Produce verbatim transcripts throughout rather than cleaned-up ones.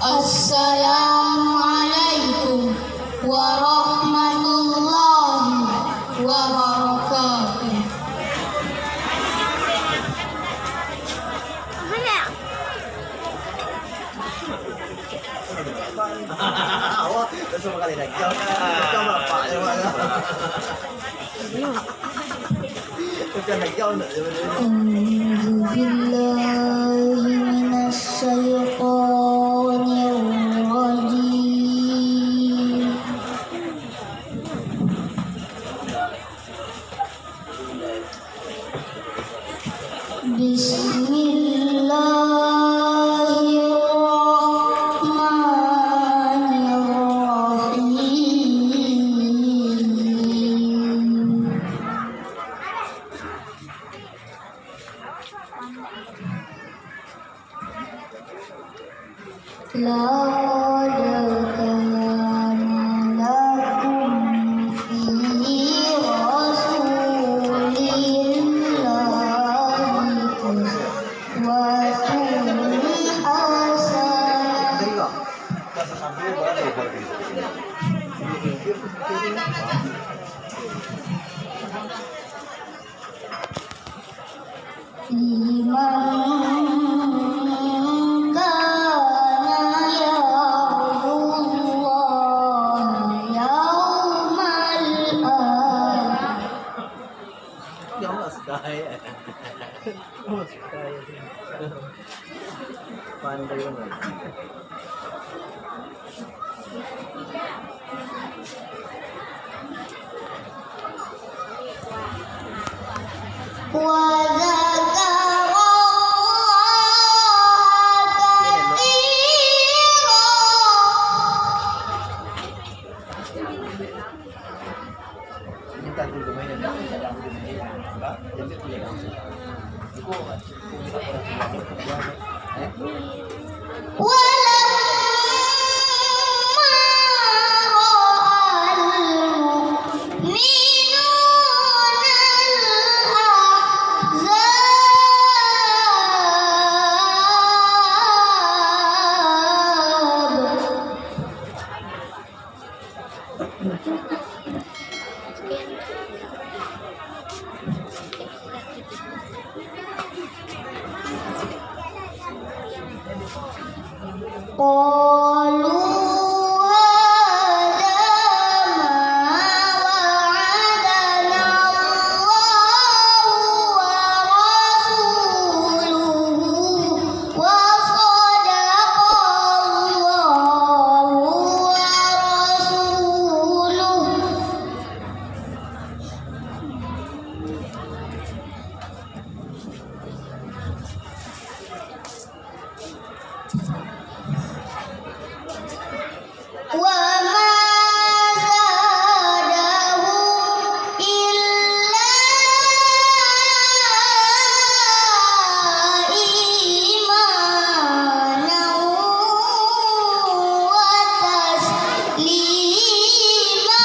Assalamualaikum warahmatullahi wabarakatuh. أعوذ بالله من الشيطان الرجيم. بسم الله الرحمن الرحيم. لقد كان لكم في رسول الله أسوة حسنة. لمن كان يرجو الله واليوم الآخر. Pandai banget. وذكر الله كثيرا. ولما رأى المؤمنون الأحزاب. قالوا هذا ما وعدنا الله ورسوله وصدق الله ورسوله. وما زادهم إلا إيمانا وتسليما.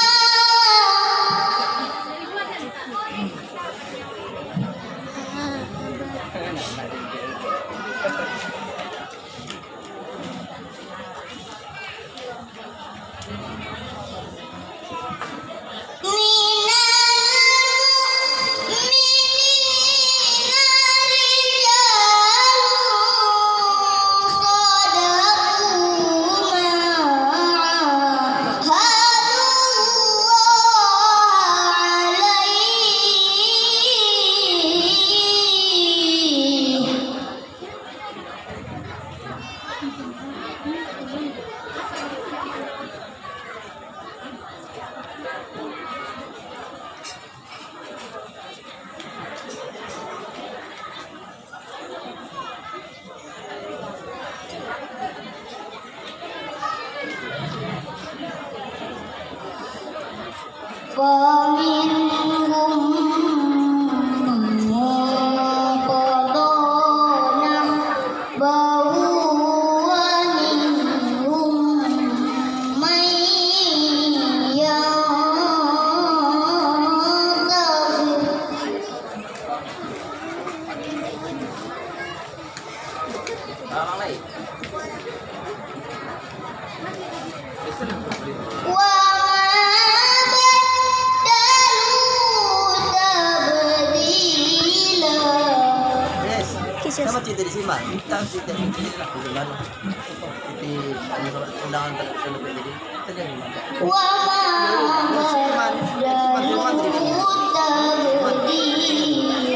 فمنهم من قضى نحبه ومنهم من ينتظر. وما بدلوا تبديلا. Yes. Kisah. Sama cerita di sini, Mak. Kita cerita di sini lah, di mana? Di undangan tak ada jadi. Kita jadi makan. وما بدلوا تبديلا.